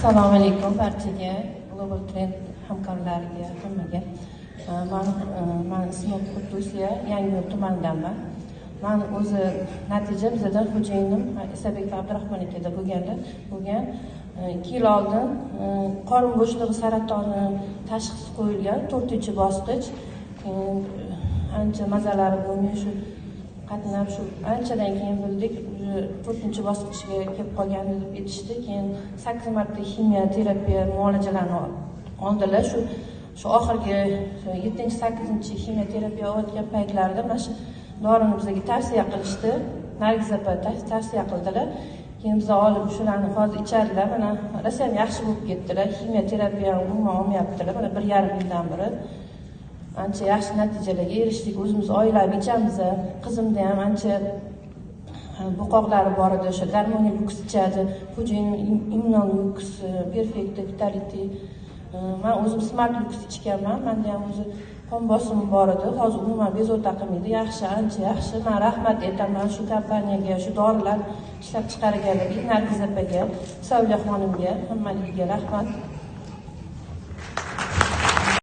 Assalomu alaykum barchaga, Global Trend hamkorlariga, hammaga. Man ismim Quddusiya, Yangiyo'l tumanidanman. Man o'zi natija bizada xo'jayinim Isabek Abdurahmon akada bo'lganlar, bo'lgan. 2 yil oldin qorin bo'shlig'i saratoni tashxisi qo'yilgan, 4-bosqich. Ancha mazalari bo'lmay shu qatnab, shu anchadan keyin bildik, 4-bosqichga kelib qolgan deb aytishdi. Keyin 8 marta ximiya terapiya muolajalarini oldilar. Shu oxirgi 7-8 ximiya terapiya olayotgan paytlarida mana shu dorini bizga tavsiya qilishdi. Nargiz opa tavsiya qildilar. Keyin biz olib shularni hozir ichadilar. Mana rosa ham yaxshi bo'lib ketdilar. Ximiya terapiyani umuman olmayaptilar. Mana 1,5 yildan beri ancha yaxshi natijalarga erishdik. O'zimiz oilaviy ichamiz. Qizimda ham ancha bo'qoqlari bor edi, o'sha Garmoniya Lyuks ichadi. Xo'jayinim Imnon Lyuks, Perfecto, Vitality. Men o'zim Smart Lyuks ichganman. Menda ham o'zi qon bosimi bor edi. Hozir umuman bezovta qilmaydi. Yaxshi, ancha yaxshi. Men rahmat aytaman shu kompaniyaga, shu dorilar ishlab chiqarganlarga, Nargiz opaga, Savliya xonimga, hammaligiga rahmat.